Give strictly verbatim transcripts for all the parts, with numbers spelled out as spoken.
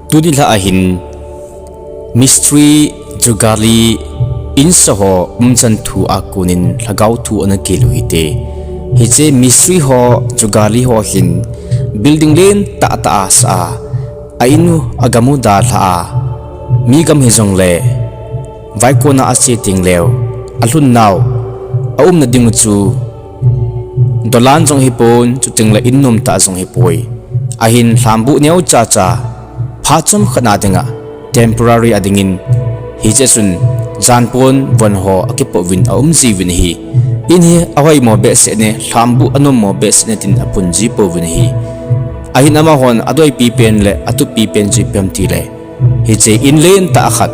Tuni lha ahin mistri, jugali, insa ho umchan thu a konin lhagao thu ana kihil u hite. Hiche mistri ho, jugali ho hin building len tah tah a sa a, a in u agam u dalha a, mi gam hijongle vaikon a ache tengleu, alhun nau, aumna ding u chu dolan jong hipon, chutengle in nom tah jong hipoi. Ahin lhambuh neo chacha, phat chomkhat na dinga temporary a dingin, hiche chun janpon von ho akipoh uvin aum jiuvin ahi. In hi ahoimo behseh ne, lhambuh anommo behseh ne tin aphun ji pouvin ahi. Ahin amahon adoipi pen le atupi pen chu ipi ham tile, hiche in len tah khat,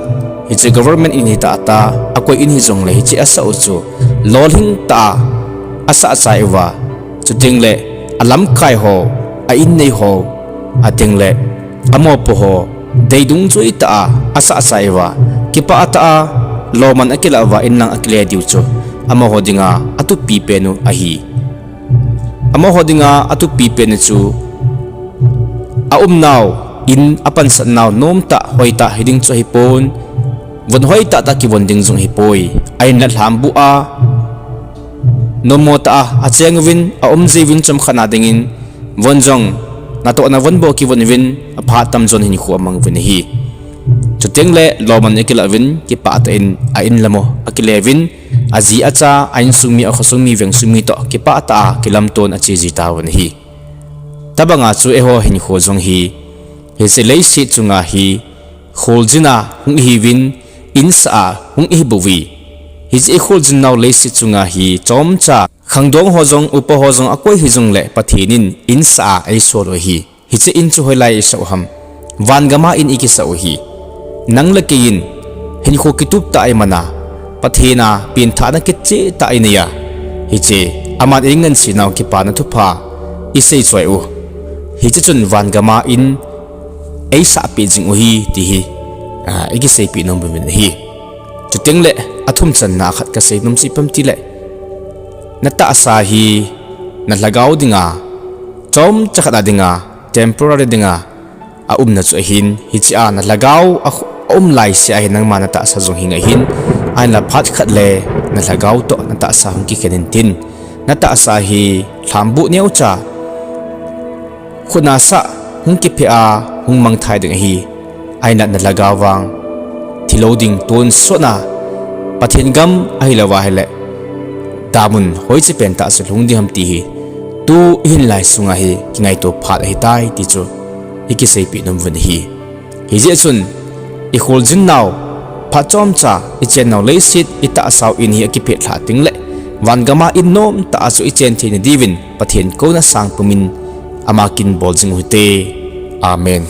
hiche government in hitah tah, akoi in hijongle hiche asah u chu lolhing tah a asah chai uva, chutengle alamkai ho, a in nei ho, chutengle amopo ho dei dungjui tah a asah chai uva, kipah tah a lomman akilah uva inlang akile diu chu amaho dinga atupi pen u ahi. Amaho dinga atupi pen u chu aumnau in, apansatnau nomtah hoitah hiding chu ahipon, von hoitah tah kivon ding jong ahipoi. Ahinla lhambuh a nommo tah a acheng uvin aum jiuvin chomkhat na dingin, von jong natohna von bou kivon uvin, aphat tamjon hinkho amang uvin ahi. Chutengle lomman akilah uvin, kipah tah in a in lam u akile uvin, aji acha, a insung mi, akhosung mi, vengsung mi toh kipah tah a kilamton ache ji tauvin ahi. Tobanga chu eiho hinkho jong hi, hiche leiset chunga hi kholjin a hung ihiuvin, insah a hung ihibouve. Hiche ikholjin nau leiset chunga hi chomcha khangdong ho jong, upa ho jong akoi hijongle Pathen in insah a eisol u ahi. Hiche in chu hoilai isah u ham? Van gam a in ikisah u ahi. Nang le kei in hinkho kitup tah iman a, Pathen a penthahna kicheh tah inei a, hiche aman eingansei nau kipana thupha isei choi u, hiche chun van gam a in eisahpeh jing u ahi ti hi, a, ikiseipeh nom uvin ahi. Chutengle athumchanna khat kasei nom chu ipi ham tile, natahsa hi nalhagao dinga, chomcha khat a dinga, temporary dinga aumna chu ahin, hiche a nalhagao a, aum laisea hi nangma natahsa jong hing ahin, ahinla phat khat le nalhagao toh natahsa hung kikhen intin, natahsa hi lhambuh neocha khut nasah hung kipheh a hung mangthai ding ahi. Ahinla nalhagao vang thilou ding tonsot a Pathen gam ahilouva ahile damun hoiche pentah chu lhung ding ham ti hi tu ihin lai sunga hi kingaito phat ahitai ti chu ikiseipeh nom uvin ahi. Hijeh chun ikholjin nau, phat chomcha ichen nau leiset, itahsau in hi akiphetlhah tengle van gam a in nomtah a chu ichen theina diuvin Pathen kouna sangpumin ama kin bol jing u hite. Amen.